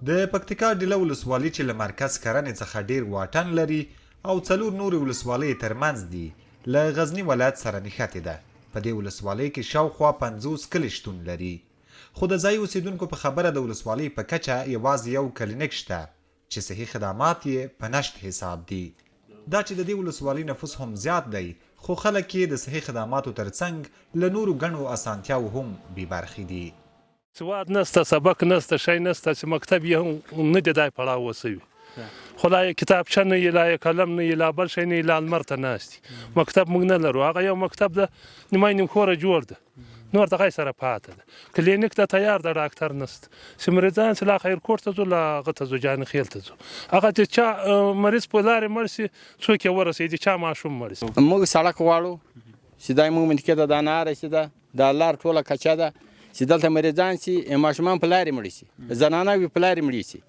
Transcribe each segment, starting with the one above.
د پکتیکا ډیله ولسوالي چې له مرکز کرنې څخه ډیر واټن لري او څلور نورې ولسوالۍ یې ترمنځ دي، له غزني ولایت سره نښتې ده. په دې ولسوالۍ کې شاوخوا 50 کلي شتون لري. خو د ځايي اوسېدونکو په خبره د ولسوالۍ په کچه یوازې یو کلینیک شته چې صحي خدمات یې په نشت حساب دي. دا چې د دې ولسوالۍ نفوس هم زیات دی، خو خلک یې د صحي خدماتو ترڅنګ له نورو ګڼو اسانتیاوو هم بې برخې دي. سواد نشته، سبق نشته، شی نشته، چې مکتب یې هم نه دی دای پړاو وسوي، خو لا یې کتابچه نه یي، لا یې قلم نه یي، لا بل شی نه یي، لا لمر ته ناست دي. مکتب موږ نه لرو، هغه یو مکتب ده نیمای نیم خوره جوړ ده، نور دغه سره پاته ده. کلینیک ده تیار ده، ډاکټر نشته. چې مریضان چې لا خیرکوټ ته ځو، لا هغه ته ځو، جاني خیل ته ځو، هغه چې چا مریض په لارې مړ شي څوک یې ورسوي، چې چا ماشوم مړ شي. موږ سړک غواړو چې دا موږ منطقې ته دا ناره چې ده، دا لار ټوله کچه ده، چې دلته مریضان شي، ماشومان په لارې مړي شي، زنانه وي په لارې مړي شي.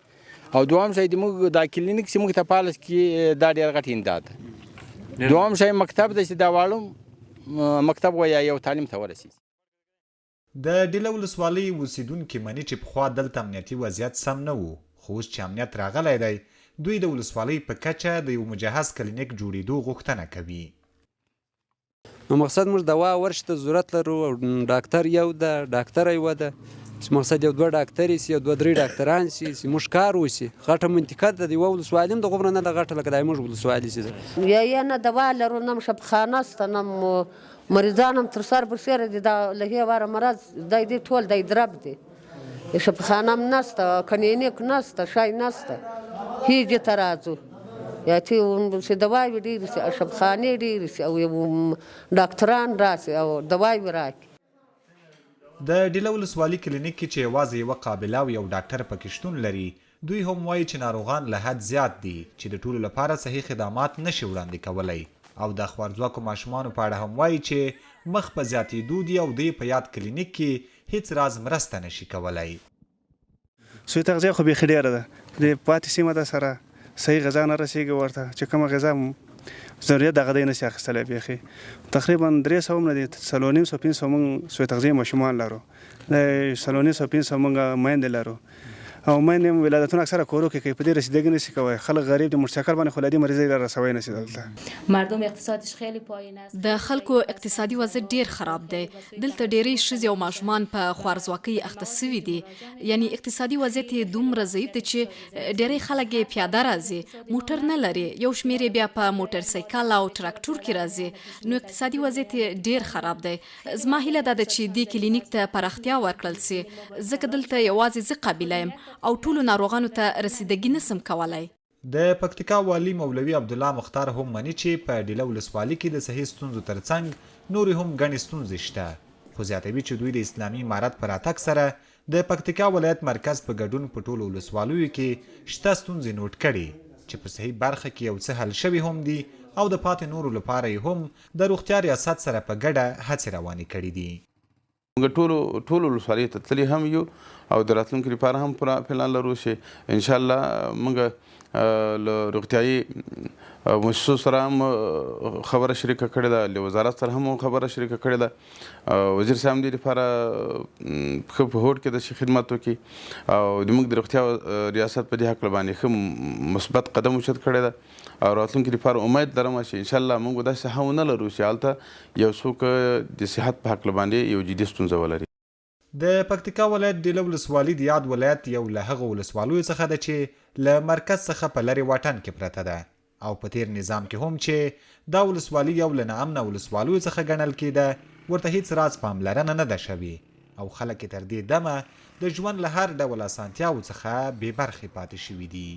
او دوهم شی د موږ دا کلینیک چې موږ ته پالس کې دا ډېر غټ امداد ده. دوهم شی مکتب ده چې دا واړو مکتب ویا یو تعلیم ته ورسیږي. د ډیله ولسوالۍ اوسېدونکي مني چې پخوا دلته امنیتي وضعیت سم نه و، خو اوس چې امنیت راغلی دی، دوی د ولسوالۍ په کچه د یو مجهز کلینیک جوړېدو غوښتنه کوي. نو مقصد موږ دوا ورشي ته ضرورت لرو او ډاکټر یو ده، ډاکټره یوه ده، چې مقصد یو دوه ډاکټرې سي، یو دوه درې ډاکټران سي، چې موږ کار وشي. غټه منطقه ده، د یوه ولسوالي هم دغومره نه ده غټه لکه دا موږ ولسوالي چې ده. یا نه دوا لرو، نه هم شفاخانه شته، نه مو مریضان هم تر سر برسېره دي. دا له هې واره مرض دی، دی ټول دی درب دی، شفاخانه هم نشته، کلینیک نشته، شی نشته. هیجې ته راځو یا چې چې دواوې ډېرې شي او شفاخانې ډېرې شي او یو ډاکټران راشي او دواوې راکړي. د ډیله ولسوالي کلینیک کې چې یوازې یوه قابله او یو ډاکټر پکې شتون لري، دوی هم وايي چې ناروغان له حد زیات دي چې د ټولو لپاره صحي خدمات نه شي وړاندې کولی او د خوارځواکو ماشومانو په اړه هم وايي چې مخ په زیاتېدو دي او دوی په یاد کلینیک کې هیڅ راز مرسته نه شي کولی. سوء تغذیه خو بیخي ډېره ده، په دې پاتې سیمه ده سره صحیح غذا نه رسېږي ورته، چې کومه غذا ضرورت ده هغه دی نه شي اخیستلی. بیخي تقریبا 300 هم نه دي، 450، 500 موږ سوء تغذیه ماشومان لرو، 450، 500 موږ میندې لرو او میندې هم ولادتونه اکثره کورو کې کوي، په دې رسیدګي نه شي کوی. خلک غریب دي، موټرسایکل باندې خو له دې مریضۍ را رسوی نه شي دلته. مردم اقتصادش خیلی پایین است. د خلکو اقتصادي وضعیت ډېر خراب دی. دلته ډېری ښځې او ماشومان په خوارځواکۍ اخته شوي دي. یعنې اقتصادي وضعیت یې دومره ضعیف دی چې ډېری خلک یې پیاده راځي، موټر نه لري، یو شمېر یې بیا په موټرسایکل او ټراکټور کې راځي، نو اقتصادي وضعیت یې ډېر خراب دی. زما هیله دا ده چې دې کلینیک ته پراختیا ورکړل شي، ځکه دلته یوازې زه قابله یم او ټولو ناروغانو ته رسیدګي نه شم کولای. د پکتیکا والي مولوي عبدالله مختار هم مني چې په ډیله ولسوالي کې د صحي ستونزو ترڅنګ نورې هم ګڼې ستونزې شته، خو زیاتوي چې دوی د اسلامي امارت په راتګ سره د پکتیکا ولایت مرکز په ګډون په ټولو ولسوالیو کې شته ستونزې نوټ کړې چې په صحي برخه کې یو څه حل شوې هم دي او د پاتې نورو لپاره یې هم د روغتیا ریاست سره په ګډه هڅې روانې کړې دي. موږ ټولو ټولو ولسوالیو ته تللي هم یو او د راتلونکي لپاره هم پوره پلان لرو چې ان شاء الله موږ له روغتیايي موسسو سره هم خبره شریکه کړې ده، له وزارت سره هم خبره شریکه کړې ده. وزیر صاحب دې لپاره ښه په هوډ کې ده چې خدمت وکړي او د موږ د روغتیا ریاست په دې هکله باندې ښه مثبت قدم اوچت کړی ده. او راتلونکي لپاره امید لرم چې ان شاء الله موږ به داسې ساحه ونه لرو چې هلته یو څوک د صحت په هکله باندې یو جدي ستونزه ولري. د پکتیکا ولایت ډیله ولسوالي د یاد ولایت یو له هغو ولسوالیو څخه ده چې له مرکز څخه په لرې واټن کې پرته ده او په تېر نظام کې هم چې دا ولسوالي یو له ناامنه ولسوالیو څخه ګڼل کېده ورته هیڅ راز پاملرنه نه ده شوې او خلک یې تر دې دمه د ژوند له هر ډول اسانتیاوو څخه بې برخې پاتې شوي دي.